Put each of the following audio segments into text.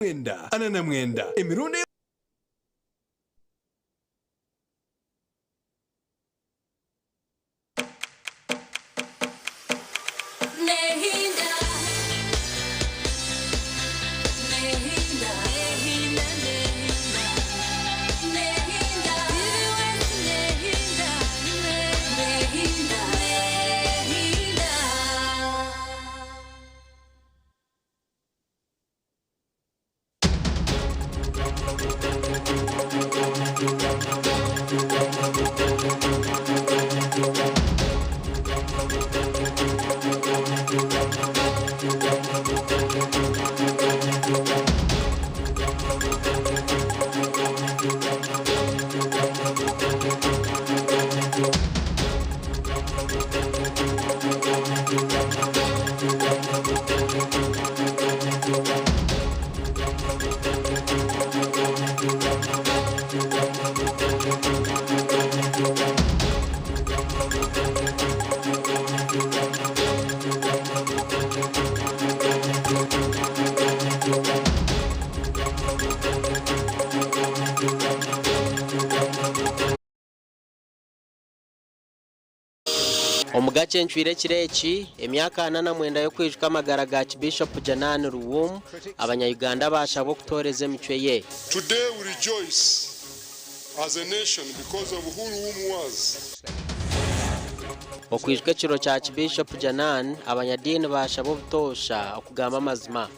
Mwenda, 49 emirundi. Omu gakyencwire ekiro eki, emyaka 49 y'okwijuka amagara ga Aakibiishopu Janan Luwum, Abanya-Uganda baashabwa okutooreza emicwe ye. Today we rejoice as a nation because of who Luwum was. Okwijuka ekiro kya Aakibiishopu Janan, abanyadiini baashabwa obutoosha okugamba amazima.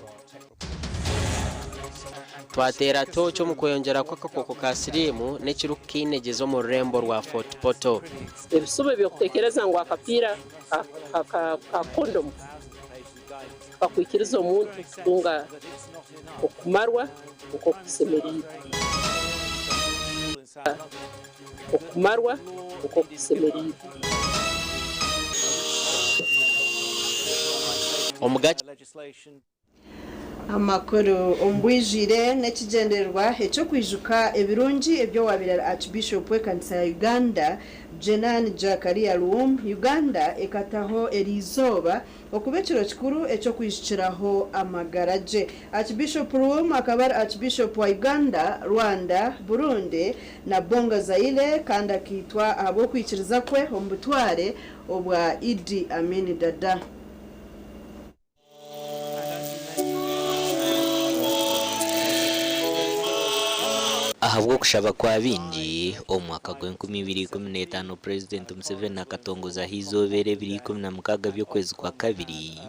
Twateera tooci omu kweyongyera kw'akakooko ka siriimu n'ekirikukiinegyeza omu rurembo rwa Fort Portal. Ebisuba eby'okutekereza ngu akapiira ka kondomu tikakwikiriza omuntu kutunga okumarwa nk'oku kusemeriire. Okumarwa nk'oku kusemeriire. Amakuru omu bwijwire n'ekigyendererwa eky'okwijuka ebirungi ebi owaabaire ari Archbishop w'ekanisa ya Uganda, Jenan Jakaria Luwum, Uganda ekataho eriizooba okuba ekiro kikuru eky'okwijukiraho amagara gye. Archbishop Luwum akaba ari Archbishop wa Uganda, Rwanda, Burundi na Bongo Zaire kandi akaitwa ahabw'okwikiriza kwe omu butware obwa Idi Amin Dada. Ahabw'okushaba kwa baingi, omu mwaka gw'enkumi ibiri ikumi n'etaano Purezidenti Museveni akatongozaho eizooba eri ebiro 16 by'okwezi kwa kabiri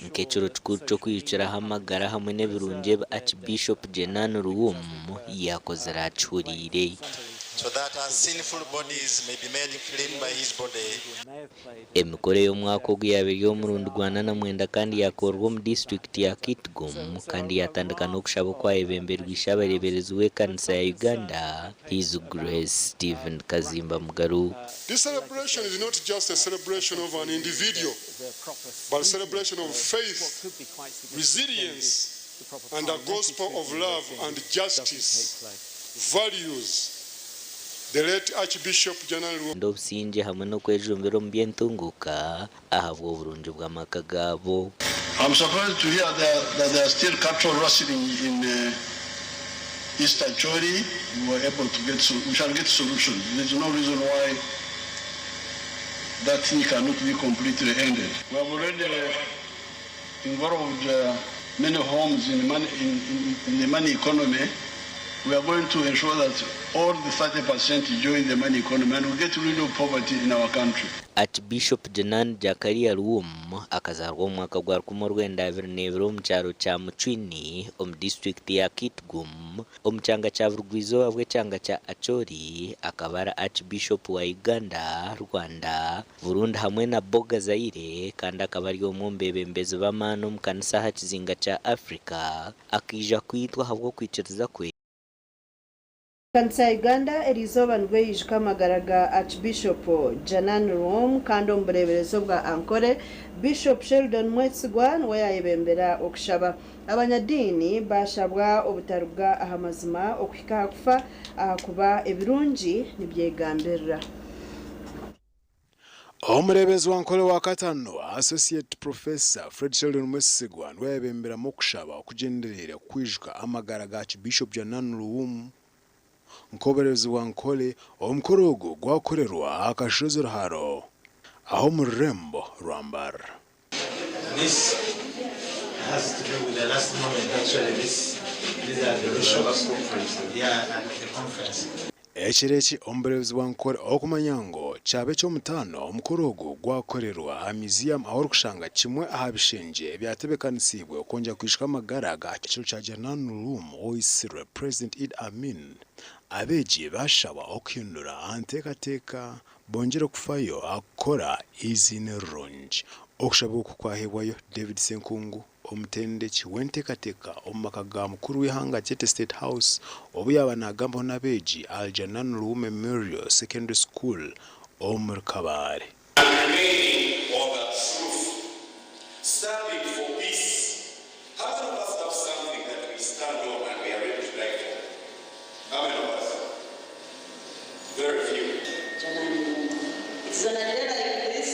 nk'ekiro kikuru ky'okwihukiraho amagara hamwe n'ebirungi ebi Archbishop Jenan Luwum yaakozire akihuriire. So that our sinful bodies may be made clean by his body. Emikoro ey'omwaka ogu yaaba eri omurundi gwa 49 kandi yaakorerwa omu disiturikiti ya Kitgum kandi yaatandika n'okushaba okwayebemberwa Ishe-abareeberezi w'ekanisa ya Uganda, His Grace Stephen Kazimba Mugalu. This celebration is not just a celebration of an individual but a celebration of faith, resilience and a gospel of love and justice values The late Archbishop Janan Luwum. Obusingye hamwe n'okwejumbira omu by'entunguuka ahabw'oburungi bw'amaka gaabo. I'm surprised to hear that there are still cattle rustling in East Acholi, we were able to get, we shall get solutions, there is no reason why that thing cannot be completely ended. We have already involved many homes in, money, in, in, in the money economy. We are going to ensure that all the 30% join the money economy and we get rid of poverty in our country. Archbishop Jenan Jakaria Luwum akazaarwa omu mwaka gwa 1922 omu kyaro kya Mucwini omu disiturikiti ya Kitgum omu kyanga kya burugwa-izooba bw'ekyanga kya Acholi. Akaba ari Archbishop wa Uganda, Rwanda, Burundi hamwe na Boga Zaire kandi akaba ari omwe omu beebembezi b'amaani omu kanisa aha kizinga kya Africa. Akaija kwitwa ahabw'okwikiriza kwe. Ekanisa ya Uganda eriizooba nibwo eijuka amagara ga Archbishop Janan Luwum kandi omu bureeberezi obwa Ankole, Bishop Sheldon Mwesigwa niwe yaayebembera okushaba. Abanyadiini baashabwa obutaruga aha mazima okuhika aha kufa ahakuba ebirungi nibyegambirira. Omureeberezi wa Ankole wa katano, Associate Professor Fred Sheldon Mwesigwa niwe yayebemberamu okushaba okugyendereire kwijuka amagara ga Archbishop Janan Luwum nk'obureebezi bwa Ankole. Omukoro ogu gwakorerwa aha kashozi Ruharo aha omu rurembo rwa Mbarara. This has to do with the last moment actually this these are the bishops yeah and the conference. Ekiro eki omu bureebezi bwa Ankole okumanya ngu kyaba eky'omutaano omukoro ogu gwakorerwa aha museum ahu orikushanga kimwe aha bishengye ebyatebekanisiibwe okwongyera kwijuka amagara ga kiro kya Janan Luwum owaitsirwe President Idd Amin. Abeegi baashabwa okuhindura aha nteekateeka Bongyere kufayo aha kukora eiziina rirungi. Okushaba oku kwahebwayo David Ssenkungu, omutendeki w'enteekateeka omu maka ga mukuru w'eihanga Kyete State House obu yaaba naagambaho n'abeegi Algernon Luwum Memorial Secondary School omuri Kabale. And remaining on the truth. Standing for peace. How many of us have something that we stand on and we are ready to die for? How many of us? Very few. It is on a day like this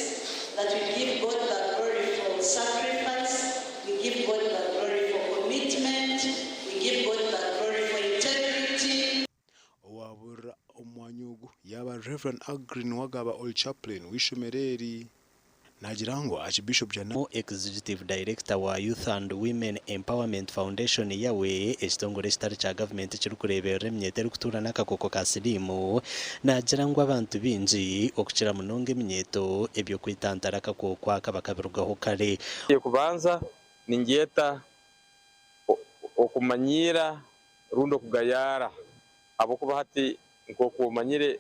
that we give God the glory for sacrifice, we give God the glory for commitment, we give God the glory for integrity. Owaaburira omu mwanya ogu yaaba Rev. Aggrey Nuwagaba ori Chaplain w'eishomero eri. Naagira ngu Archbishop Janani. Executive Director wa Youth and Women Empowerment Foundation, YAWE, ekitongore ekitari kya gavumenti ekirikureeberera eminyeeto erikutuura n'akakooko ka siriimu, naagira ngu abantu baingi okukira munonga eminyeeto eby'okwetantara akakooko aka bakabirugaho kare. Eky'okubanza ningyeta okumanyiira rundi okugayaara ahabw'okuba hati nk'oku omanyire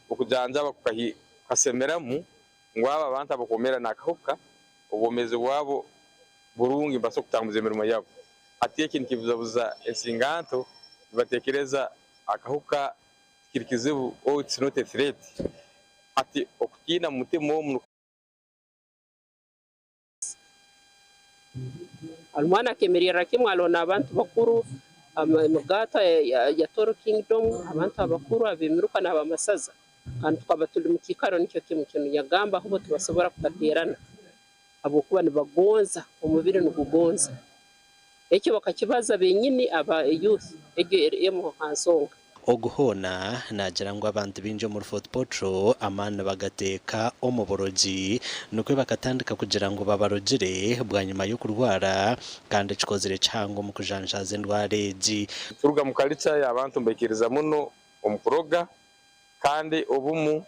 okujanjaba kukasemeramu ngu abo abantu abakwomeera n'akahuka obwomeezi bwabo burungi nibabaasa kutambuza emirimo yabo. Hati eki nikibuzabuza ensinganto nibatekereza akahuka tikiri kizibu or it's not a threat. Hati okutiina omu mutima omu. Omwana akemererra kimu aloho n'abantu bakuru, emigaatwa ya Toro Kingdom, abantu abakuru ab'emiruka n'ab'amasaza kandi tukaba tuli mu kiikaro nikyo kimu kinu. Yagamba hubo tibasobora kubateerana habwokuba nibagonza, omubiri nigugonza. Ekyo bakakibaza benyini aba youth, egyo eri emu ha nsonga. Ogu hoona naagira ngu abantu baingi omuri Fort Portal amaani nibagateeka omu burogi nikwo bakatandika kugira ngu babarogire bwanyima y'okurwara kandi kikozire kihango omu kujanjaaza endwara egi. Kuruga mu kalica y'abantu nibaikiriza muno omu kuroga kandi obumu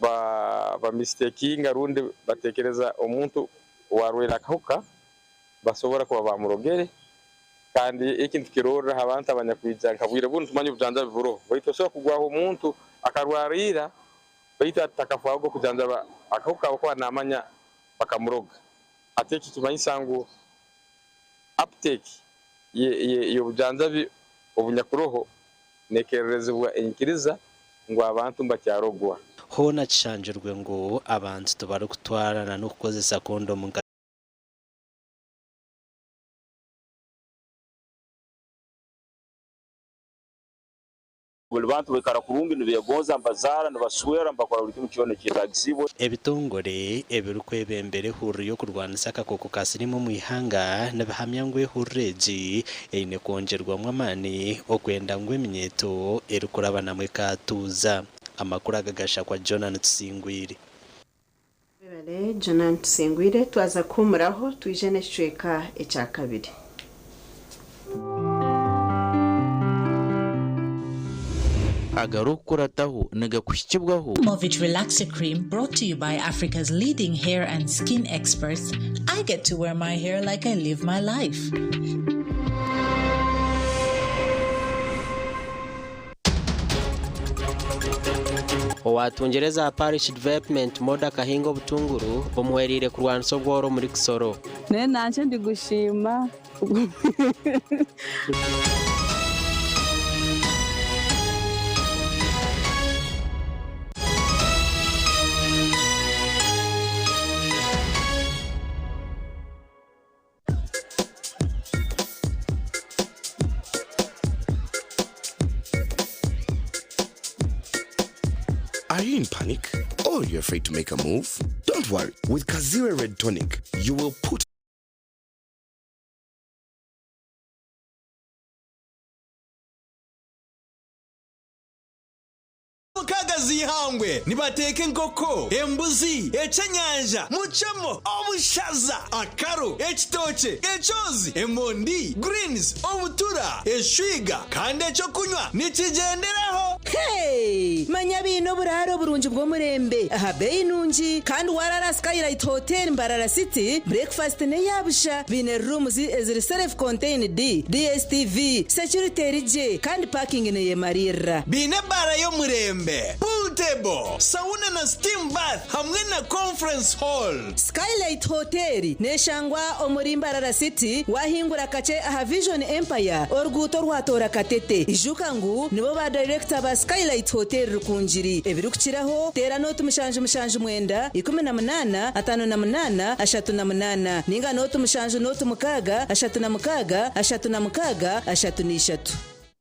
ba misitakinga rundi batekereza omuntu owarwaire akahuka basobora kuba bamurogere. Kandi eki nitukirorra ha bantu abanyakwija nka bwire bunu tumanya obujanjabi buroho baitu osobola kugwaho omuntu akarwara baitu atakafwahoga okujanjaba akahuka ahabwokuba namanya bakamuroga. Hati eki kimanyisa ngu uptake y'obujanjabi obunyakuroho nekererezibwa enyikiriza ngu abantu nibakyarogwa. Hoona kishangirwe ngu abantu tibarikutwarana n'okukozesa kondomu nka. Buli bantu baikara kurungi nibegonza, nibazaara, nibaswera, nibakora buli kimu kyona ekyetaagisibwe. Ebitongore ebirikwebembera ehururu y'okurwanisa akakooko ka siriimu omu ihanga nibihamya ngu ehururu egi eine kwongyerwamu amaani okwenda ngu eminyeeto erikurabanamu ekaatuuza. Amakuru aga gashakwa Jonan Tusingwire. Webale Jonan Tusingwire, twaza kuhumuraho twije n'ekicweka ekyakabiri. Agarikukurataho nigakuhikibwaho. Movit Relaxer Cream brought to you by Africa's leading hair and skin experts. I get to wear my hair like I live my life. Owatungire za Parish Development Model akahinga obutunguru bumuhwereire kurwanisa obworo omuri Kisoro. Naye nanje ndigushima. Are you in panic? Or you're afraid to make a move? Don't worry. With Kazira Red Tonic, you will put Mukaaga z'eihangwe nibateeka enkoko, embuzi, ekyenyanja, mucamo, obushaza, akaro, ekitookye, ekyozi, emondi, greens, obutura, eshwiga kandi ekyokunywa nikigyenderaho. Hey! Manya biine oburaaro burungi bw'omurembe aha beeyi nungi kandi warara Skylight Hotel Mbarara City, breakfast n'eya busha. Biine rooms eziri self contained, DSTV, security eri gye kandi parking neyemariirira. Biine ebaara y'omurembe, pool table, sauna na steam bath hamwe na conference hall. Skylight Hotel neshangwa omuri Mbarara City wahingura kakye aha Vision Empire oruguuto orwatoora Katete. Ijuka ngu nibo ba dayirekita ba Skylight Hotel Rukungiri. Ebirikukiraho teera nooti 779 18 58 38 ninga nooti 7 nooti 6 36 36 33.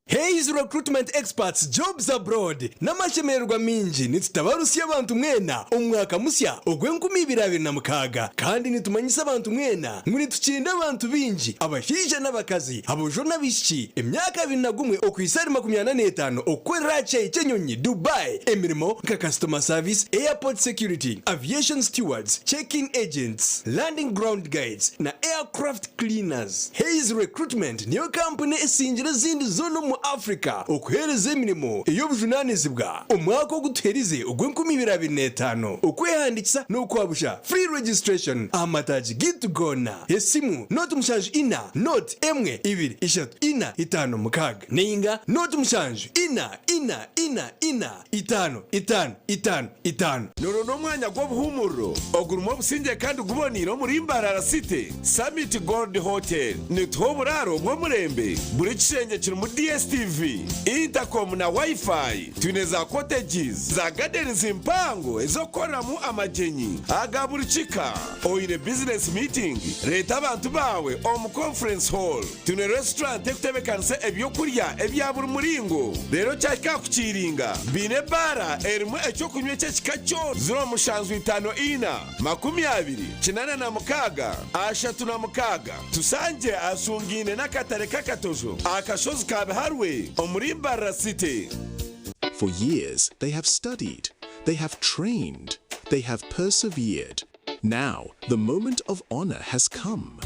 Hays Recruitment Experts Jobs Abroad N'amashemererwa maingi nitutabarutsya abantu mwena omu mwaka musya ogw'enkumi ibiri abiri na mukaaga kandi nitumanyisa abantu mwena ngu nitukinda abantu baingi abashaija n'abakazi, aboojo n'abaishiki, emyaka 21 okuhitsya ahari 45 okukorera aha kishaayi ky'enyonyi Dubai emirimo nka Customer Service, Airport Security, Aviation Stewards, Check-in Agents, Landing Ground Guides na Aircraft Cleaners. Hays Recruitment niyo kampuni esingire ezindi zoona omu Africa okuheereza emirimo ey'obujunanizibwa omwaka ogu tuherize ogw'enkumi ibiri abiri n'etaano. Okwehandikisa n'okwabusha, free registration, aha mataagi gaitu goona. Esimu, 074 0 1 2 3 4 5 6 nainga 0 7 4 4 4 4 5 5 5 5. Nuru n'omwanya gw'obuhuumuriro ogurimu obusingye kandi guboneire omuri Mbarara City, Summit Gold Hotel. Nituha oburaaro bw'omurembe, buri kishengye kirimu DSTV, intercom na Wi-Fi. Twine za cottages, za gardens mpango ez'okukoreramu amagyenyi aga buri kika. Oine business meeting, reeta abantu baawe omu conference hall. Twine restaurant ekutebekanisa ebyokurya ebya buri muringo reero kyahika aha kukiiringa baine ebaara erimu ekyokunywa eky'ekika kyona 0754 20 86 Tusangye ahashungaine n'akatare k'akatojo aha kashozi ka Biharwe omuri Mbarara City. For years, they have studied, they have trained, they have persevered. Now, the moment of honor has come.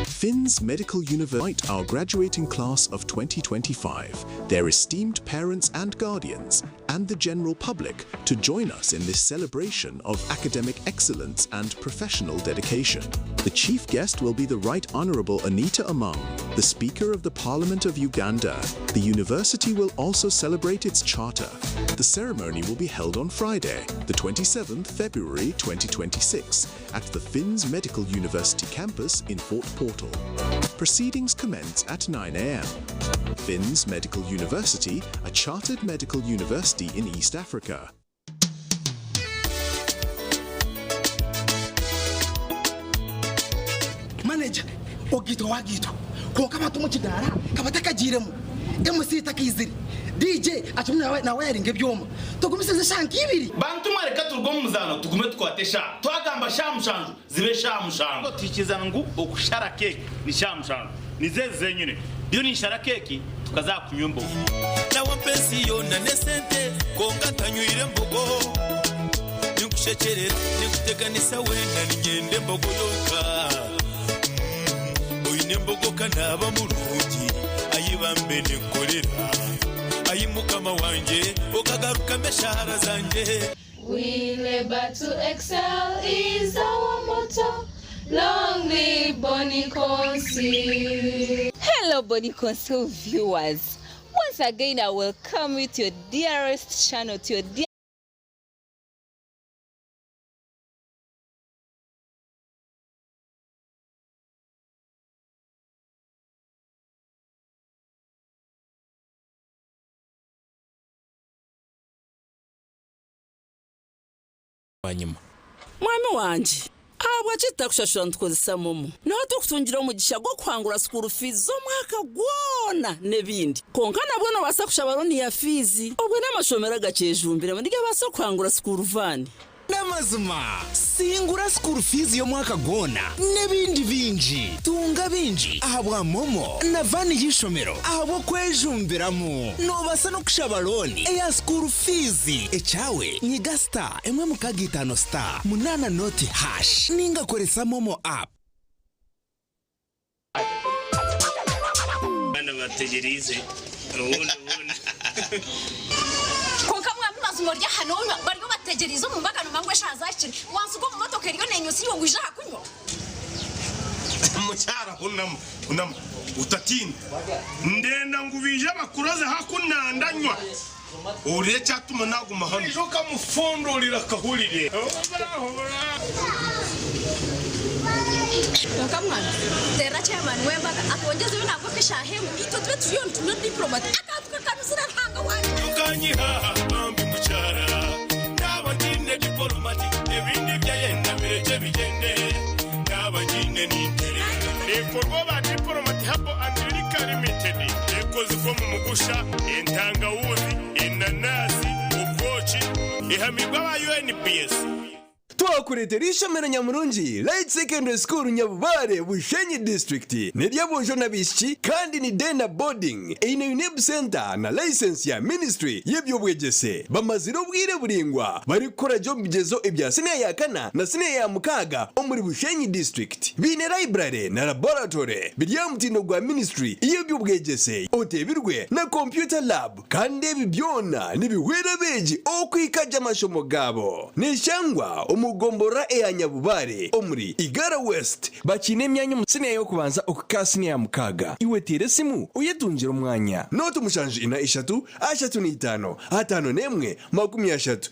Finn's Medical University, our graduating class of 2025, their esteemed parents and guardians, and the general public to join us in this celebration of academic excellence and professional dedication. The chief guest will be the Right Honorable Anita Among, the Speaker of the Parliament of Uganda. The university will also celebrate its charter. The ceremony will be held on Friday, the 27th February 2026, at the Finns Medical University campus in Fort Portal. Proceedings commence at 9 a.m. Finns Medical University, a chartered medical university in East Africa. Manager, ogaitwa wagaitwa kwonka abantu omu kidaara ka batakagiiremu, MC takaizire, DJ akirimu nawayaringa ebyoma, tugumisirize eshaaha nk'ibiri. Bantu mwe reka turuge omu muzaano tugume tukwate eshaaha. Twagamba shaaha mushanju zibe shaaha mushanju. Tuhikirizana ngu okushara keeki ni shaaha mushanju. Nizo ezi zenyine. Ndiyo ninshara keeki tukaza aha kunywa embogo. Nawe ampa ensi yoona n'esente kwonka ntanywire mbogo. Ninkushekyerera, ninkuteganisa weena niinyenda embogo yonka. Oine embogo ka naaba murungi, ayi bambe ninkukorera. Ayi Mukama wangye, okagarukamu eshaara zangye. We labour to excel is our motto, Long live Bonny Council. Hello Bonny Council viewers, once again I welcome you to your dearest channel, to your dear Bwanyima. Mwami wangye, ahabwaki tutakushashura nitukozesa momo? Niho turikutungira omugisha gw'okuhangura school fees z'omwaka gwona n'ebindi. Kwonka nabwo noobaasa kushaba loan ya fiizi. Obwe n'amashomero agakyejumbiremu nigabaasa kuhangura school van. N'amazima, singura school fees y'omwaka gwona n'ebindi bingi. Tunga bingi ahabwa MoMo na van y'eishomero ahabw'okwejumbiramu. Noobaasa n'okushaba looni eya school fees. Ekyawe nyiga star emwe mukaaga itaano star munaana nooti hash ninga koresa MoMo app. Abaana bategyereize obundi obundi. Kwonka mwami mazima ori aha nonywa bariyo bategyereize omu mbaga nomanya ngu eshaaha zahikire wansiga omu motoka eriyo nenywa iwe ngu ija aha kunywa. Mukyara hunama hunama otatiina ndenda ngu baije bakuroze haku nandanywa ohurire ekyatuma naguma hanu. Oija okamufundurira akahurire. Kwonka mwana terera chairman w'embaga atwongyeze yo nangwa nk'eshaaha emwe itwe tube turiyo nitunywa diplomat akantu kakanuzire Ruhanga wangye. Tokanyiha bambi mukyara naaba ntiine dipolomati ebindi byayenda birekye bigyende naaba ngiine ninterera. Ekorwa ba Diplomat Herbal and Liquor Limited ekozirwe omu mugusha, entangawuzi, enanasi, obwoki, ehamibwe aba UNBS. Twakureetera eishomero nyamurungi Light Secondary School Nyabubare, Bushenyi District. N'ery'aboojo n'abaishiki kandi ni day na boarding. Eine UNEB Centre na license ya Ministry y'eby'obwegyese. Bamazire obwire buraingwa barikukora gye omu bigyezo ebya siniya ya kana na siniya ya mukaaga omuri Bushenyi District. Baine library na laboratory biri aha mutindo gwa Ministry y'eby'obwegyese oteebirwe na computer lab. Kandi ebi byona nibihwera abeegi okuhika gye amashomo gaabo. Neshangwa omu gomborora eya Nyabubare omuri Igara West. Bakiine emyanya omu siniya y'okubanza okuhika aha siniya ya mukaaga. Iwe teera esimu oyetungire omwanya. Nooti 7 4 3 5 51 30.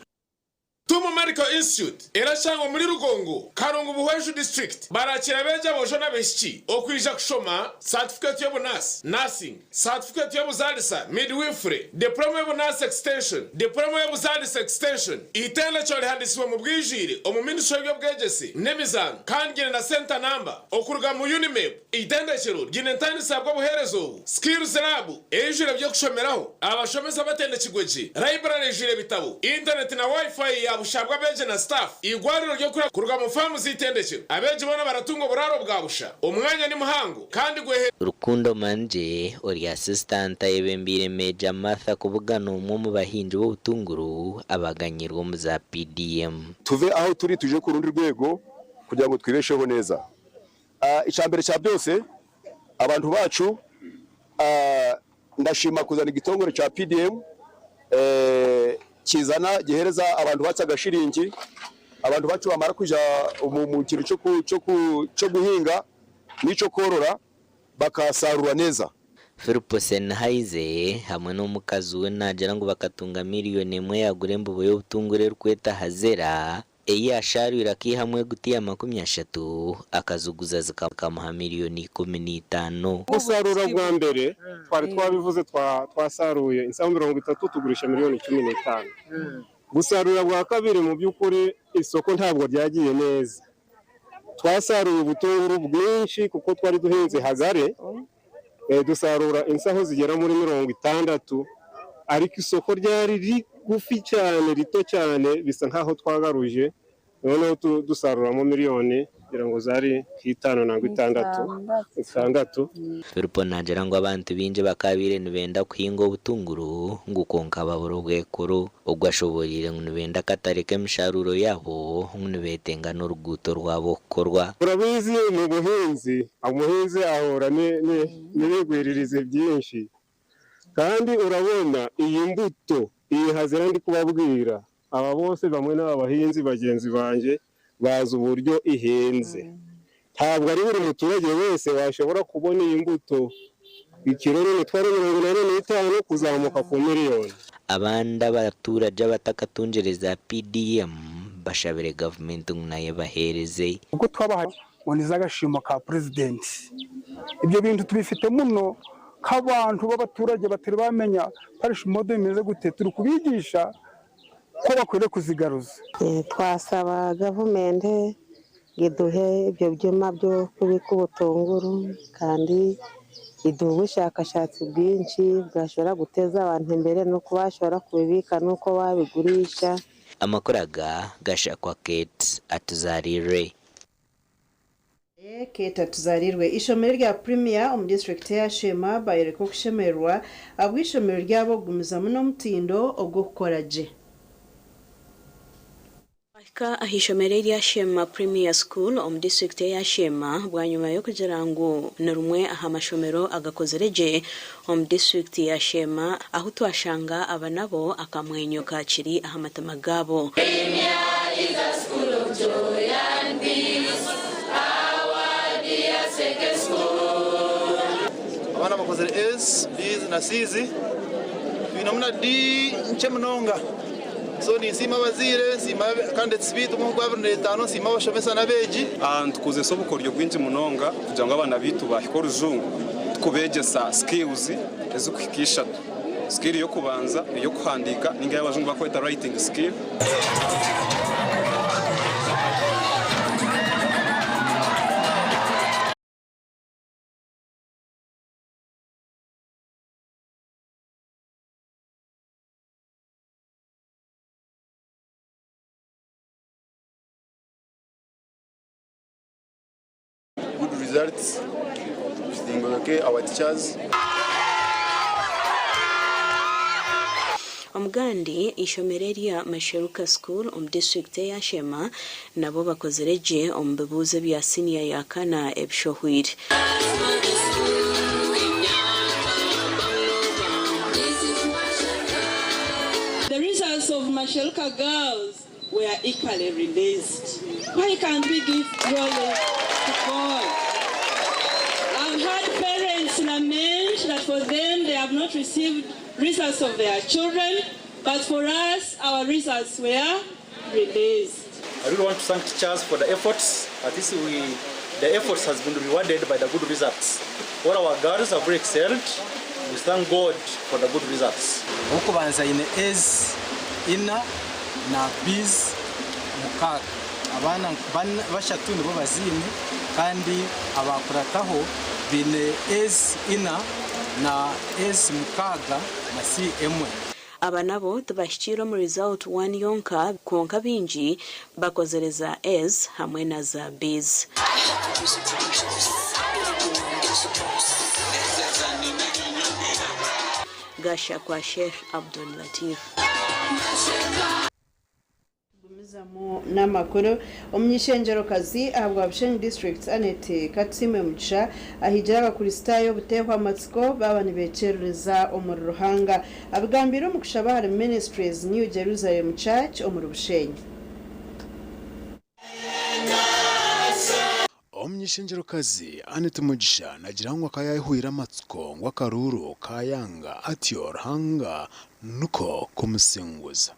Tumu Medical Institute erashangwa omuri Rugongo, Karungu Buhweju District. Barakira abeegi aboojo n'abaishiki okwija kushoma satifikeeti y'obunaasi, Nursing, satifikeeti y'obuzaalisa, Midwifery, Diploma y'obunaasi Extension, Diploma y'obuzaalisa Extension. Eitendekero rihandiisibwe omu bwijwire omu Ministry y'eby'obwegyese n'emizaano kandi ryine na Centre Number okuruga mu UNIMEB. Eitendekero ryine entandisa bw'obuheereza obu, Skills Lab eijwire eby'okushomeraho, abashomesa batendekirwe gye, library eijwire ebitabo, intaneti na Wi-Fi ya busha bw'abeegi na staff, eigwariro ry'okurya kuruga mu faamu z'eitendekero. Abeegi boona baratunga oburaaro bwa busha. Omwanya ni muhango kandi gwehereire. Rukundo Manje ori asisitanti ayebembeire Meeja Martha kubugana omwe omu bahingi b'obutunguru abaganyirwe omu za PDM. Tuve aho turi tuje ku rundi rwego kugira ngu twibesheho neza. Icya mbere cya byose abantu bacu ndashima kuzana igitongore cya PDM kizana gihereza abantu bacu agashiringi, abantu bacu bamara kuja mu kintu cyo guhinga n'icyo korora bakasarura neza. Philip Sennheiser hamwe n'omukazi we naagira ngu bakatunga miriyoni emwe yaagura embibo y'obutunguru erikweta Hazera ei yaashaarwire akaihamu egutiya 30 akaziguza zikamuha miriyoni 15. Gusarura bwa mbere twari twabivuze twasaruye insaho 30 tugurisha miliyoni 15. Gusarura bwa kabiri mu by'ukuri isoko ntabwo ryagiye neza. Twasaruye ubutunguru bwinshi kuko twari duhinze hagare, dusarura insaho zigera muri 60, ariko isoko ryari rigufi cyane rito cyane bisa nkaho twagaruje, noneho dusaruramo miliyoni kugira ngo zari nk'itanu na 6. Filipo naagira ngu abantu baingi bakabaire nibenda kuhinga obutunguru ngu kwonka babura obwekuru. Ogwo ashoboreire ngu nibenda akatare k'emisharuuro yaabo ngu nibeetenga n'oruguuto rwabo kukorwa. Urabizi mu buhinzi, umuhinzi ahura n'ibigwiririzi byinshi, kandi urabona iyi mbuto iyi hazira ndi kubabwira aba bose bamwe n'aba bahinzi bagenzi banjye bazi uburyo ihenze. Ntabwo ari buri muturage wese washobora kubona iyi mbuto. Ikiro ni imitwaro 85 kuzamuka ku miliyoni. Abandi abaturage abatakatungereza PDM bashabire gavumenti ngu nayo ebaheereze. Ubwo twabahaye ngo ni iz'agashimo ka president. Ibyo bintu tubifite muno nk'abantu b'abaturage batari bamenya parish model imeze gute, turi kubigisha ko bakwiriye kuzigaruza. Twasaba gavumenti iduhe ibyo byuma byo kubika ubutunguru, kandi iduhe ubushakashatsi bwinshi bwashobora guteza abantu imbere n'uko bashobora kubibika n'uko babigurisha. Amakuru aga gashakwa Kate Atuzaarirwe. Kate Atuzaarirwe. Eishomero rya Premier omu disiturikiti eya Sheema bayoreka okushemererwa ahabw'eishomero ryabo kugumizamu n'omutindo ogw'okukora gye. Twahika aha ishomero erya Sheema Premier School omu disiturikiti eya Sheema bwanyima y'okugira ngu ni rimwe aha mashomero agakozire gye omu disiturikiti ya Sheema ahu twashanga aba nabo akamwenyo kakiri aha matama gaabo. Premier is a school of joy and peace, our dear second school. Abaana bakozire A's, B's na C's, twinemu na D nkye munonga. So ninsiima abazaire, nsiima candidates baitu nk'oku 25, nsiima abashomesa n'abeegi. Nitukozesa obukoryo bwingi munonga kugira ngu abaana baitu baahika orujungu tukubeegyesa skills ezirikuhika ishatu. Skill y'okubanza ey'okuhandiika ninga ei abajungu barikweta writing skill. Good results okay, our teachers. Omugandi, eishomero erya Masheruka School omu disiturikiti eya Sheema nabo bakozire gye omu bibuuzo ebya siniya ya kana ebishohwire. The results of Masheruka girls were equally released. Why can't we give glory to God? I've had parents lament that for them they have not received results of their children, but for us, our results were released. I really want to thank teachers for the efforts. At least the efforts has been rewarded by the good results. All our girls have really excelled. We thank God for the good results. Okubanza ine A's ina na B's mukaaga. Abaana bashatu nibo baziine kandi abakurataho baine A's ina na A's mukaaga na C emwe. Aba nabo tibahikiire omu result one yonka kwonka baingi bakozire za A's hamwe na za B's. Gashakwa Sheikh Abdul Latif. Gumizamu n'amakuru. Omuny'eishengyero-kazi ahabwa Bushenyi District, Annet Katusiime Mugisha ahigiire Abakristaayo obuteehwa amatsiko baaba nibeekyerereza omuri Ruhanga. Abigambiire omu kushaba ahari Ministries New Jerusalem Church omuri Bushenyi. Omuny'eishengyero-kazi Annet Mugisha naagira ngu akaba yaahweire amatsiko ngu akaruuru kaayanga atyo Ruhanga nikwo kumusinguza.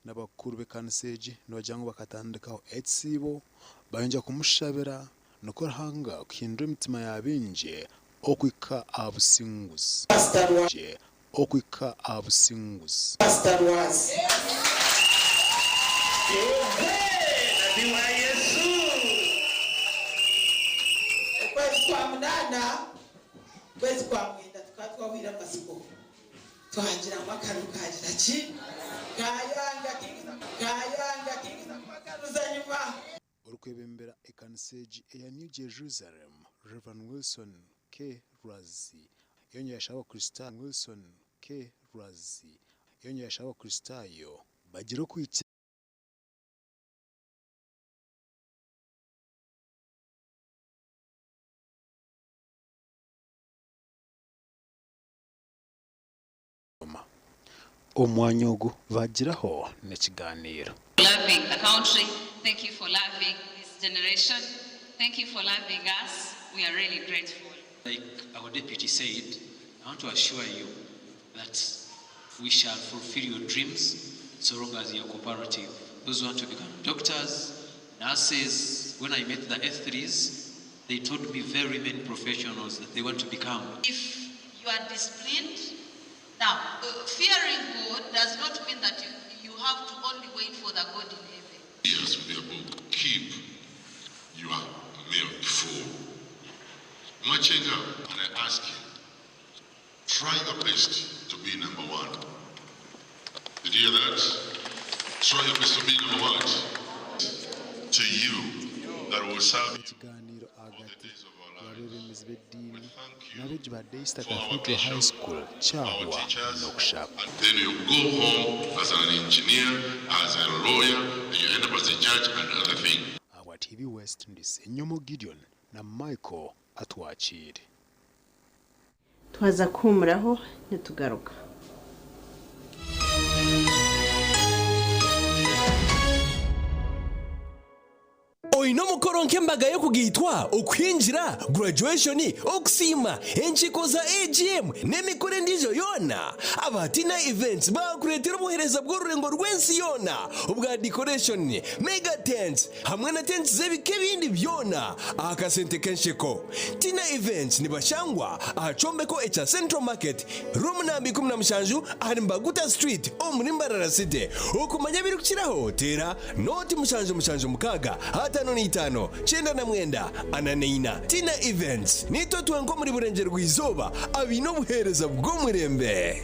N'abakuru b'ekanisa egi nibagira ngu bakatandikaho ekisiibo bayongyera kumushabira nikwo Ruhanga kuhindura emitima ya baingi okuhika aha businguzi. Okuhika aha businguzi. Okwezi kwa munaana, okwezi kwa mwenda tukaba twahwire amatsiko twagira ngu akaruru kagira ki? Kaayanga kaayanga kubagaruza nyima. Orikwebembera ekanisa egi eya New Jerusalem, Rev. Wilson K. Rwazi yongyera yashaba Abakristaayo Wilson K. Rwazi yongyera yashaba Abakristaayo bagire okwikiriza. Omwanya ogu baagiraho n'ekigaaniiro. Loving the country. Thank you for loving this generation. Thank you for loving us. We are really grateful. Like our deputy said, I want to assure you that we shall fulfill your dreams so long as you are cooperative. Those who want to become doctors, nurses, when I met the F3s, they told me very many professionals that they want to become. If you are disciplined, now, fearing God does not mean that you have to only wait for the God in heaven. Yes, with their book, Keep Your Milk Full. Machenga, and I ask you, try your best to be number one. The Did you hear that? So help us to be number what? To you that will serve you. Ekiganiro ahagati y'abeebembezi b'ediini n'abeegi ba Daystar Cathedral High School kyahwa n'okushaba. Then you go home as an engineer, as a lawyer, and you end up as a judge and other things. Ahabwa TV West ndi Ssenyomo Gideon na Michael Atwakiire. Twaza kuhuumuraho nitugaruka. Oine omukoro nk'embaga y'okugaitwa, okuhingira, graduation, okusiima, enkiiko za AGM n'emikoro endiijo yoona? Aba Tina Events baakureetera obuheereza bw'orurengo rw'ensi yoona obwa decoration, mega tents hamwe na tents z'ebika ebindi byona aha kasente k'ensheko. Tina Events nibashangwa aha kyombeko ekya Central Market, Room namba 17 ahari Mbaguta Street omuri Mbarara City. Okumanya ebirikukiraho teera Nooti 776 55 99 44. Tina Events, Niitwe twenka omuri Burengyerwa-izooba abaine obuheereza bw'omurembe.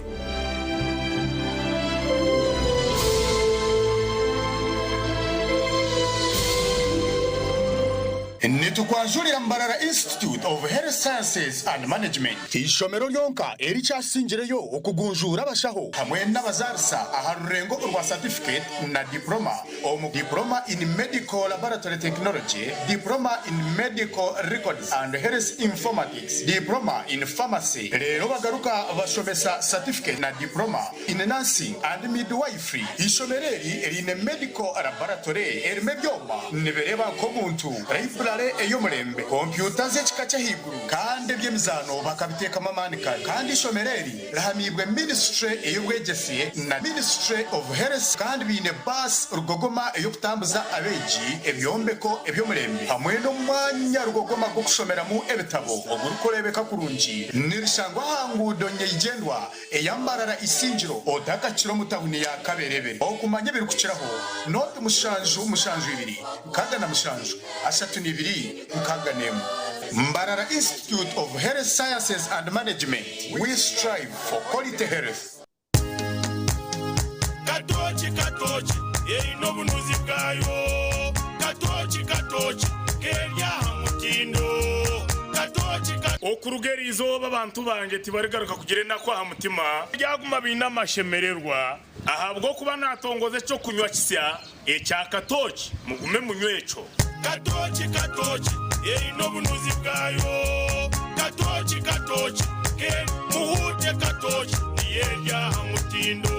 Nitukwanjurira Mbarara Institute of Health Sciences and Management, eishomero ryonka erikyasingireyo okugunjuura abashaho hamwe n'abazaarisa aha rurengo orwa satifiketi na diploma omu Diploma in Medical Laboratory Technology, Diploma in Medical Records and Health Informatics, Diploma in Pharmacy reero bagaruka bashomesa satifiketi na Diploma in Nursing and Midwifery. Eishomero eri riine Medical Laboratory erimu ebyoma nibireeba nk'omuntu, Library ey'omurembe, kompyuta z'ekika ky'ahaiguru kandi eby'emizaano bakabiteekamu amaani kare kandi eishomero eri Rihamiibwe Minisitule ey'Obwegyese na Ministry of Health kandi baine baasi rugogoma ey'okutambuza abeegi, ebyombeko eby'omurembe hamwe n'omwanya rugogoma gw'okushomeramu ebitabo ogurikureebeka kurungi. Nirishangwa aha nguudo nyeigyendwa eya Mbarara Isingiro otakakira omu tahuni ya Kaberebere. Okumanya ebirikukiraho, nooti 772 67 32 61. Mbarara Institute of Health Sciences and Management. We strive for quality health. Katooki katooki eine obunuzi bwayo Katooki katooki keri aha mutindo Katooki ka. Okuruga eri izooba abantu bangye tibarigaruka kugira enaku aha mutima, baryaguma baine amashemererwa, ahabw'okuba naatongoza eky'okunywa kisya ekya katooki, mugume munywe ekyo. Katooki katooki eine obunuzi bwayo, Katooki katooki keri muhuute katooki niyo eri aha mutindo.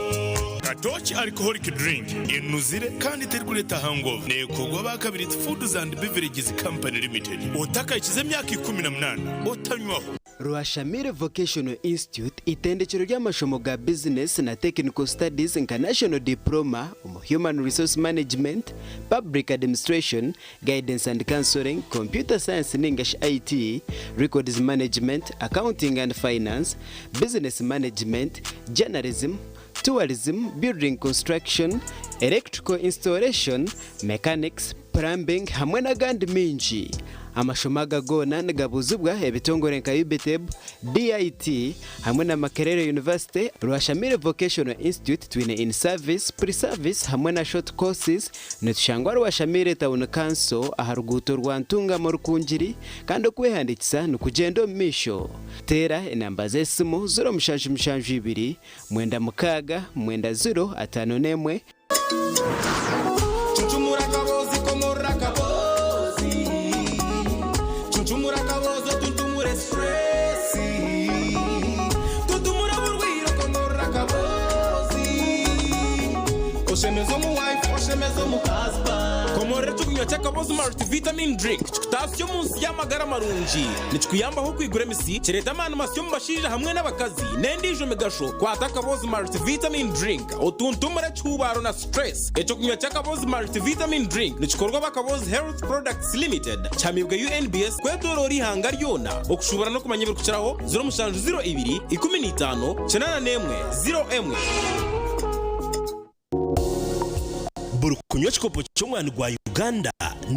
Katooki Alcoholic Drink enuzire kandi terikureeta hangover neekorwa aba Kabiriti Foods and Beverages Company Limited. Otakahikize emyaka 18 otanywaho. Rwashamire Vocational Institute itendekero ry'amashomo ga bizinesi na Technical Studies nka National Diploma omu Human Resource Management, Public Administration, Guidance and Counselling, Computer Science ninga shi IT, Records Management, Accounting and Finance, Business Management, Journalism, Tourism, Building Construction, Electrical Installation, Mechanics, Plumbing hamwe n'agandi maingi. Amashomo aga goona nigabuuzibwa ebitongore nka UBTEB, DIT hamwe na Makerere University, Rwashamire Vocational Institute twine in service, pre service hamwe na short courses. Nitushangwa Rwashamire Town Council aha ruguuto rwa Ntungamo Rukungiri kandi okwehandiikisa nikugyenda omu maisho. Teera enamba z'esimu 0772 96 90 51. Cuncumura akaboozi komorora akaboozi Cuncumura akaboozi otuntumure stress Tuntumura oburwaire okomorora akaboozi Oshemeze omu wife oshemeze omu husband Komorora ekyokunywa ky'akaboozi Multivitamin Drink kikutaasya omu nsi y'amagara marungi. Nikikuyambaho okwigura emisi, kireeta amaani masya omu bashaija hamwe n'abakazi, n'endiijo migasho. Kwata akaboozi Multivitamin Drink otuntumure ekihuubaaro na stress. Ekyokunywa ky'akaboozi Multivitamin Drink nikikorwa aba Kaboozi Health Products Limited, kihamiibwe UNBS kwetooroora eihanga ryona. Okushuubura n'okumanya ebirikukiraho, 0702 15 81 01. Buri kunywa ekikopo ky'omwani gwa Uganda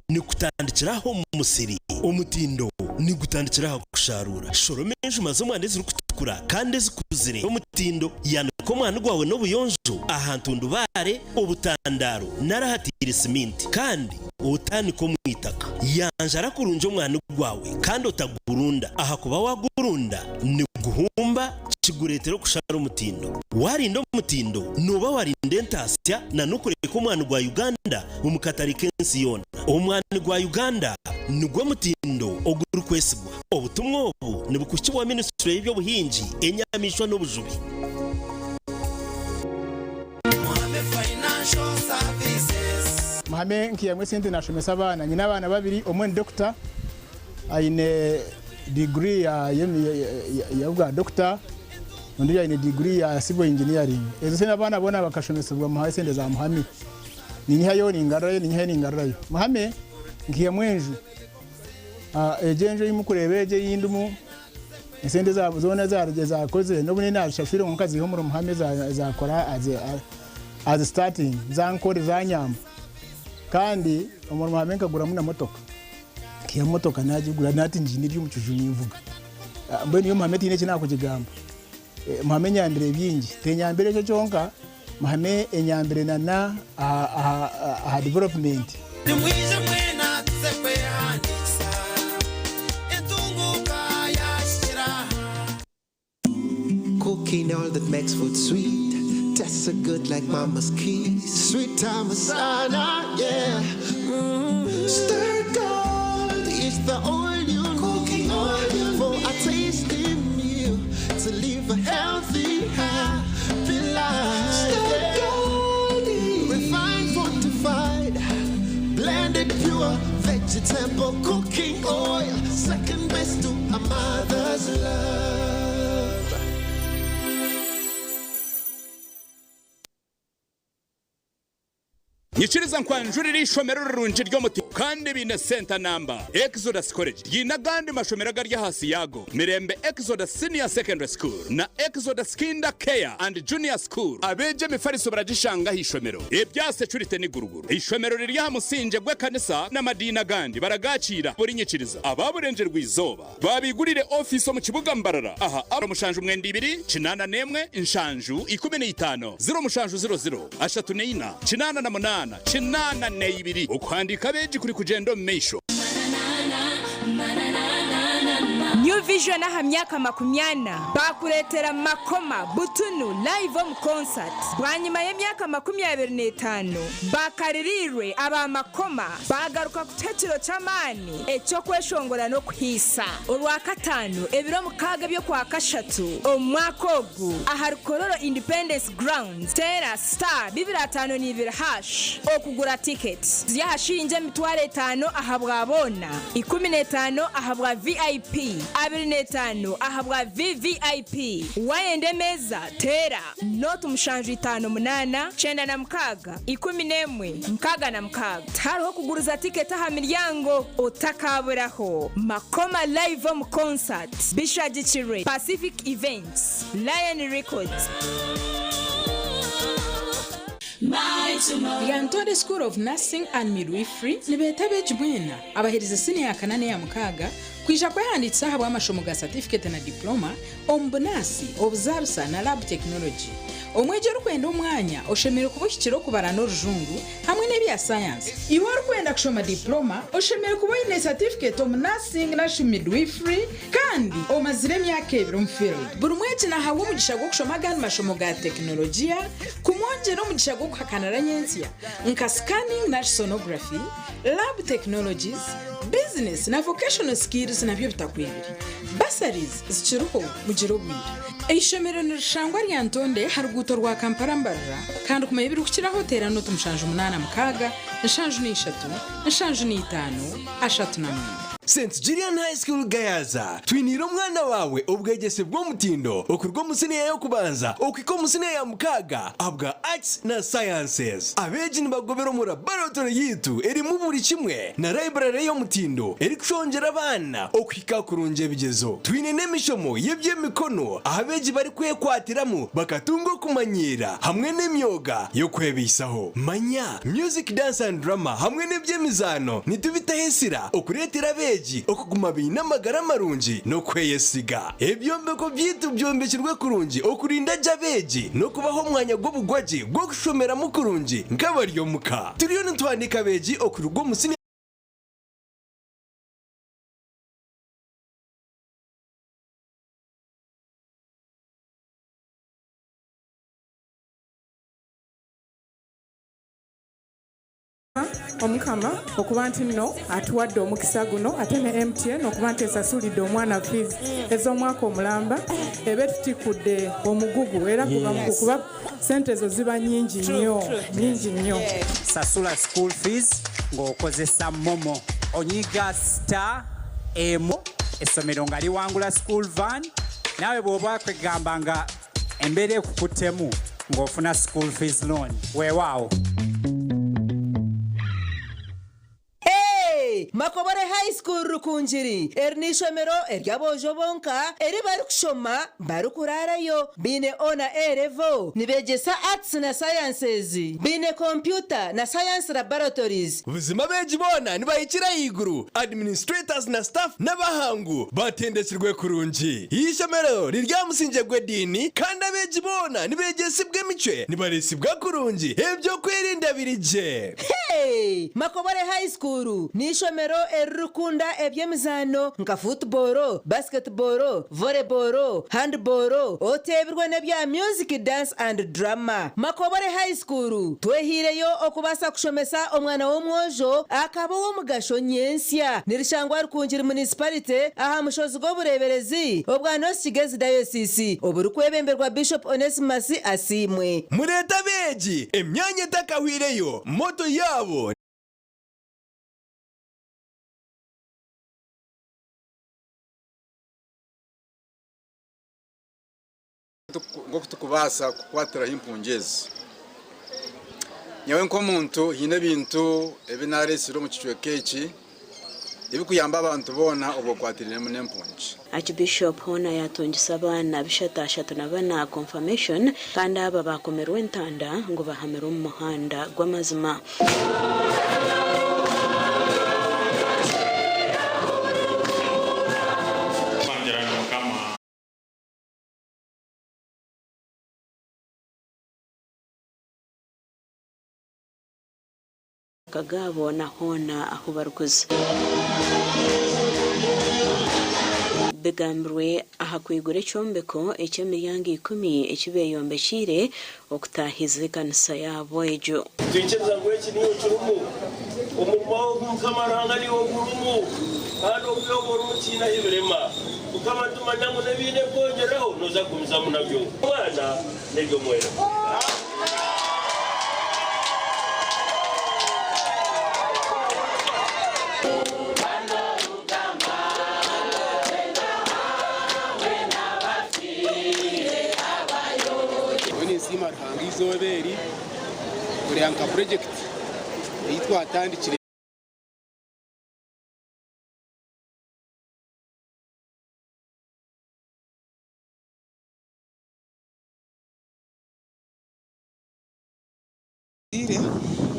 nikutandikira aha omu musiri. Omutindo nigutandikira aha kusharuura. Shoroma enjuma z'omwani ezirikutukura kandi ezikuzire. Omutindo yanika. Tandika omwani gwawe n'obuyonjo aha ntundubaare, obutandaaro nari ahataire siminti kandi otandike omu itaka. Yanjara kurungi omwani gwawe kandi otagurunda ahakuba wagurunda niguhumba kigureetera okushara omutindo. Warinda omutindo nooba warinda entaasya na n'okureka omwani gwa Uganda omu katare k'ensi yoona. Omwani gwa Uganda nigwo mutindo ogurikwesigwa. Obutumwa obu nibukuhikibwa Minisitule y'eby'obuhingi, enyamaishwa n'obujubi. Muhame nkaihamu esente nashomesa abaana. Nyine abaana babiri, omwe ni dokita aine diguri y'obwa dokita, ondiijo aine diguri ya civil engineering. Ezo sente abaana boona bakashomesibwa esente za Muhame. Ninyihayo ningarurayo, ninyihayo ningarurayo. Muhame nkaihamu enju. Egyo enju ei murikureeba egyo ei ndimu, esente zoona ezaakozire n'obu naazishashwire kwonka nkaziiha omuri Muhame zaakora as starting, zankora zanyamba. Kandi omuri Muhame nkaguramu na motoka, nkaihamu motoka naagigura nahati ngiine eri omu kiju ninvuga. Mbwenu nyowe Muhame tihaine eki naakugigamba. Muhame enyambire bingi, tenyambire ekyo kyonka, Muhame enyambire na aha development. Nimwije mwena tuze kwehandiikisa, entunguuka yahikire aha. Cooking all that makes food sweet, tastes so good like mama's kiss. Sweet Amasana, yeah. Stir gold is the oil you need for a tasty meal to live a healthy, happy life. Stir gold, refined, fortified, blended pure vegetable cooking oil, second best to a mother's love. Nyikiriza nkwanjurire eishomero rirungi ry'omuti kandi biine senta namba, Exodus College ryiine agandi mashomero agari ahaasi yaago, Mirembe Exodus Senior Secondary School na Exodus Kinder Care and Junior School. Abeegi emifariso baragishanga aha ishomero. Ebya securite ni guruguru. Eishomero riri aha musingye gw'ekanisa n'amadiini agandi baragaakiira buri nyikiriza. Aba Burengyerwa-izooba Baabigurire ofiisi omu kibuga Mbarara aha 072 81 7 15 0700 34 88 82. Okuhandiika abeegi kuri kugyenda omu maisho. New Vision aha myaka makumyana baakureetera Makoma Butunu live omu concert bwanyima y'emyaka 25 baakaririirwe aba Makoma baagaruka kutuha ekiro ky'amaani eky'okweshongora n'okuhiisa. Orwakataano ebiro mukaaga eby'Okwakashatu omu mwaka ogu ahari Kololo Independence Grounds, teera star bibiri ataano n'ibiri hash okugura tiketi. Ziri aha shiringi 5000 ahabwa boona, 15 ahabwa VIP, 25 ahabwa VVIP. Waayenda emeeza, teera nooti mushanju itaano munaana, 96, 11, 66. Tihariho kuguriza tiketi aha miryango. Otakaaburaho! Makoma Live omu Concert bishagikirwe Pacific Events, Lion Records. Lyantonde School of Nursing and Midwifery nibeeta abeegi mwena abaherize siniya ya kana n'eya mukaaga kwija kwehandiikisa ahabw'amashomo ga satifiketi na diploma omu bunaasi, obuzaarisa na lab technology. Omwegi orikwenda omwanya oshemereire kuba ohikire okubara n'orujungu hamwe n'ebya sayansi. Iwe orikwenda kushoma diploma oshemereire kuba oine satifiketi omu nursing narishi midwifery kandi omazire emyaka ebiri omu field. Buri mwegi nahabwa omugisha gw'okushoma agandi mashomo ga tekinologiya kumwongyera omugisha gw'okuhakanira nyentsya nka scanning narishi sonography, lab technologies, business na vocational skills nabyo bitakwebire. Bursaries zikiriho mugire obwire. Eishomero nirishangwa Lyantonde aha ruguuto rwa Kampala Mbarara kandi kumanya ebirikukiraho teera nooti 786 73 5 39. St Julian High School Gayaza, Twiniire omwana waawe obwegyese bw'omutindo okuruga omu siniya y'okubanza okuhika omu siniya ya mukaaga ahabwa Arts na Sciences. Abeegi nibagobera omu laboratory yaitu erimu buri kimwe na library y'omutindo erikushongyera abaana okuhika kurungi ebigyezo. Twine n'emishomo y'eby'emikono ahu abeegi barikwekwatiramu bakatunga okumanyiira hamwe n'emyoga y'okwebaisaho. Manya Music, Dance and Drama hamwe n'eby'emizaano nitubitaho esira okureetera abeegi. abeegi okuguma baine amagara marungi n'okweyesiga. Ebyombeko byaitu byombekirwe kurungi okurinda gye abeegi n'okubaha omwanya gw'obugwagye gw'okushomeramu kurungi nk'abari omuka. Turiyo nituhandiika abeegi okuruga omu siniya. Omukama okuba nti nno atuwadde omukisa guno ate ne MTN okuba nti esasulidde omwana fees ez'omwaka omulamba eba etutikudde omugugu era guba mugugu kuba sente ezo ziba nyingi nnyo nyingi nnyo. Sasula school fees ng'okozesa momo. Onyiga star emu essomero nga liwangula school van naawe bw'oba kwegamba nga embeera ekukuttemu ng'ofuna school fees loan weewaawo. Hey! Makobore High School Rukungiri eri n'eishomero ery'aboojo bonka eri barikushoma barikuraarayo. Baine O na A level, nibeegyesa Arts na Sciences, baine kompyuta na Science Laboratories. Buzima abeegi boona nibahikira ahaiguru, administrators na staff n'abahangu batendekirwe kurungi. Eishomero riri aha musingye gw'ediini kandi abeegi boona nibeegyesibwa emicwe, nibareesibwa kurungi, eby'okwerinda biri gye. Hey! Makobore High School n'eishomero eririkukunda eby'emizaano nka football, basketball, volleyball, handball, oteebirwe n'ebya music, dance and drama. Makobore High School twehaireyo okubaasa kushomesa omwana w'omwojo akaba ow'omugasho nyentsya. Nirishangwa Rukungiri Municipality aha mushozi gw'obureeberezi obwa North Kigezi Diocese oburikwebemberwa Bishop Onesmus Asiimwe. Mureete abeegi, emyanya etakahwireyo, moto yaabo. Nk'oku turikubaasa kukwatiraho empungi ezi. Nyowe nk'omuntu haine ebintu ebi naareetsire omu kicweka eki ebirikuyamba abantu boona obwo okwatirainemu n'empungi. Archbishop hoona yaatungisa abaana bishatu ashatu na bana confirmation kandi aba baakomerwa entanda ngu bahamire omu muhanda gw'amazima. Amaka gaabo na hoona ahu barikuza. Bigambirwe aha kwigura ekyombeko eky'emiryango ikumi eki beeyombekyeire okutaahiza ekanisa yaabo egyo. Twikiriza ngu eki niiwe kirimu, omurimo ogu Mukama Ruhanga niiwe ogurimu, kandi obwiire obu orimu tihaine ahu birema. Mukama nitumanya ngu n'ebiine kwongyeraho nooza kugumizamu nabyo. Omwana n'eby'Omwoyo Orikwera. Nyowe ninsiima Ruhanga eizooba eri kureeba nka purojekiti ei twatandikire.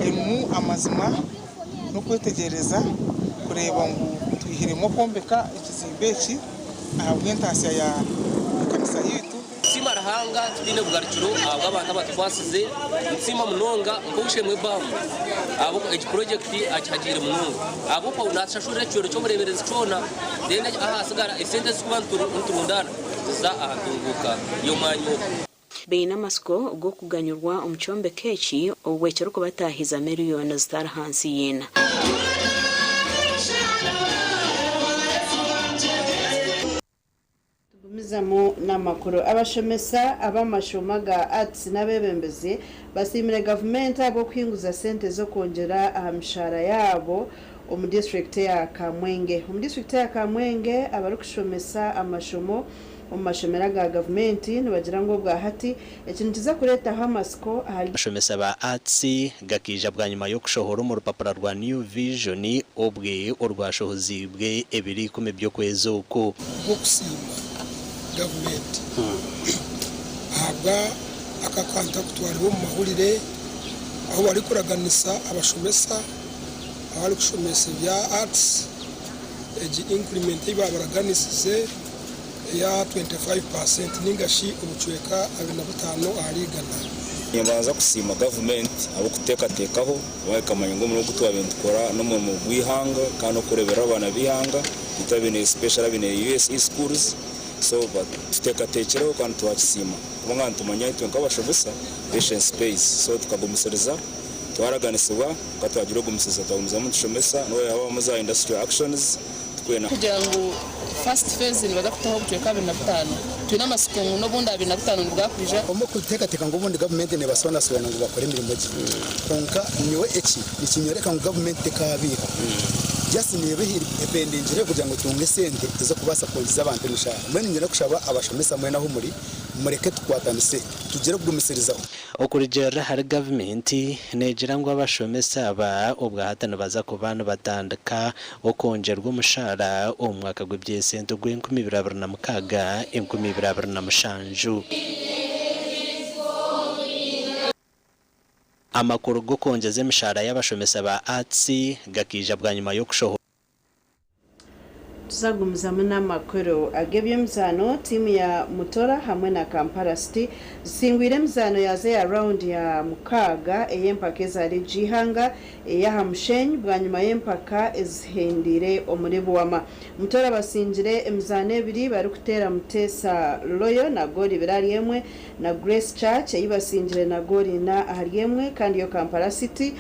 Erimu amazima n'okwetegyereza kureeba ngu twihiremu okwombeka ekizimbe eki ahabw'entaasya ya ekanisa yaitu. Nitusiima Ruhanga tutaine bugarukiro ahabw'abantu abatukwasize. Nitusiima munonga nk'ow'eishe-emwe Bamu ahabw'okuba egi purojekiti agihagiire munonga ahabw'okuba naatushashurira ekicwero ky'obureeberezi kyona then ahasigara esente ezi turikuba niturundaana ziza aha ntunguuka y'omwanya ogu. Baine amatsiko g'okuganyurwa omu kyombeko eki obwo ekirikubataahiza miriyoni zitari hansi y'ina. Tugumizamu n'amakuru. Abashomesa ab'amashomo aga Arts n'abeebembezi basiimire gavumenti ahabw'okuhinguza sente z'okwongyera aha mishaara yaabo omu disiturikiti eya Kamwenge. Omu disiturikiti eya Kamwenge, abarikushomesa amashomo omu mashomero aga gavumenti nibagira ngu obwahati eki nikiza kureetaho amatsiko ahari. Abashomesa ba Arts gakaija bwanyima y'okushohora omu rupapura rwa New Vision obwe orwashohoziibwe ebiro ikumi by'okwezi oku. Ogw'okusiima gavumenti ahabwa aka kantu aku twareeba omu mahurire ahu barikuraganisa abashomesa abarikushomesa ebya Arts. Egi increment ei baabaraganisize eya 25% ninga shi obucweka 25 ahari igana. Nimbanza kusiima gavumenti ahabw'okuteekateekaho kuba ekamanya ngu omurimo ogu twabaire nitukora n'omurimo gw'eihanga kandi n'okureeberera abaana b'eihanga itwe abaine especially abaine USE schools so batuteekateekireho kandi twakisiima kubanga nitumanya itwe nk'abashomesa patience pays so tukagumisiriza twaraganisibwa kwonka twagira ogumisiriza twagumizamu nitushomesa n'obu haabamu za industrial actions twena. Kugira ngu first phase nibaza kutaho obucweka 25, twine amatsiko ngu n'obundi 25 nibwakwija. Omu kuteekateeka ngu obundi gavumenti neebasonasona ngu bakore emirimo gye. Kwonka nyowe eki nikinyoreka ngu gavumenti tekaabiiha. Just neeba ependingire kugira ngu etunge esente ez'okubaasa kwongyeza abantu emishahara. Mbwenu niinyenda kushaba abashomesa mwena ahu muri, mureke tukwatanise tugire okugumisiriza. Okurugiirira ahari gavumenti neegira ngu abashomesa aba obwahati nibaza kuba nibatandika okwongyerwa omushaara omu mwaka gw'eby'esente ogw'enkumi ibiri abiri na mukaaga, enkumi ibiri abiri na mushanju. Amakuru g'okwongyeza emishaara y'abashomesa ba Arts gakaija bwanyima y'okushohora. Tuzagumizamu n'amakuru ag'eby'emizaano, tiimu ya Mutora hamwe na Kampala City zisingwire emizaano yaazo eya rawundi ya mukaaga ey'empaka eza liigi y'eihanga ey'aha mushenyi bwanyima y'empaka ezihendeire omuri Buwama. Mutora basingire emizaano ebiri barikuteera Muteesa Royal na goolo ibiri ahari emwe na Grace Church ei basingire na goolo ina ahari emwe kandi yo Kampala City.